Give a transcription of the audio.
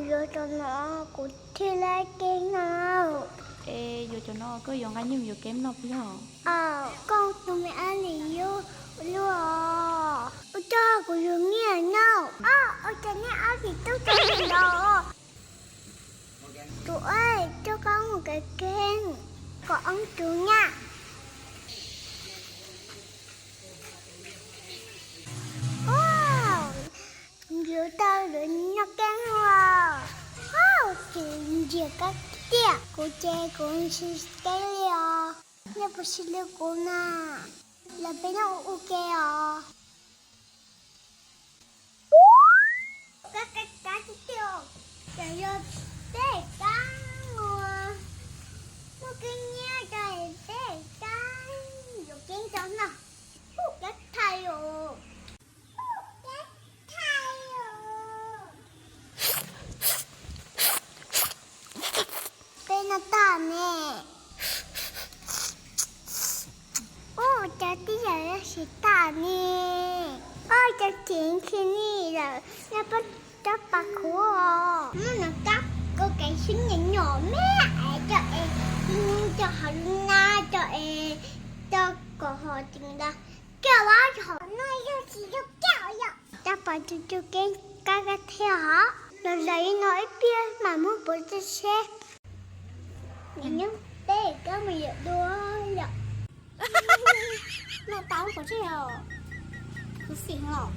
Yuav cov no kuv thiaj li kev noj. Es yuav cov no koj yuav nqa nyiaj yuav kev noj puas yog? Koj tus me ab lis yuav luaj. Ua cas kuv yuav nyiaj noj? Ua cas nej ob txiv tub tso ntawd? Tus, coj koj mus kev kev kom ob tug nyaj. Ua, yuav tau lawv noj kev os. Ces ntsia kab tiag, kuv ces kuv tsis kev li os. Nej puas tsis hlub kuv na? Los peb noj ua ke os. Kab kab kab tiag tiag, ces yog peb kab mus muaj kev nyiam rau peb kab yuav kev noj. Ua kev thaiv os. Peb noj tag ne. Ua cas tib yam li siv tag ne. Ua cas ceev kiag li lawm, noj peb rab pas khuav. Muab no kab, koj kev sib nyom nyom me es coj es, coj hauv lub hnab coj es, coj kom hos ceev ntawd. Coj los hos no yog tsis yog coj yom. Rab pas cug cug kev kab kab thiab hos. Los zaum li no ib pliag mam muab puav tseg seb. Nyob peb kab mus yawm dua yom. Noj tau pov tseg os. Khuv xim os.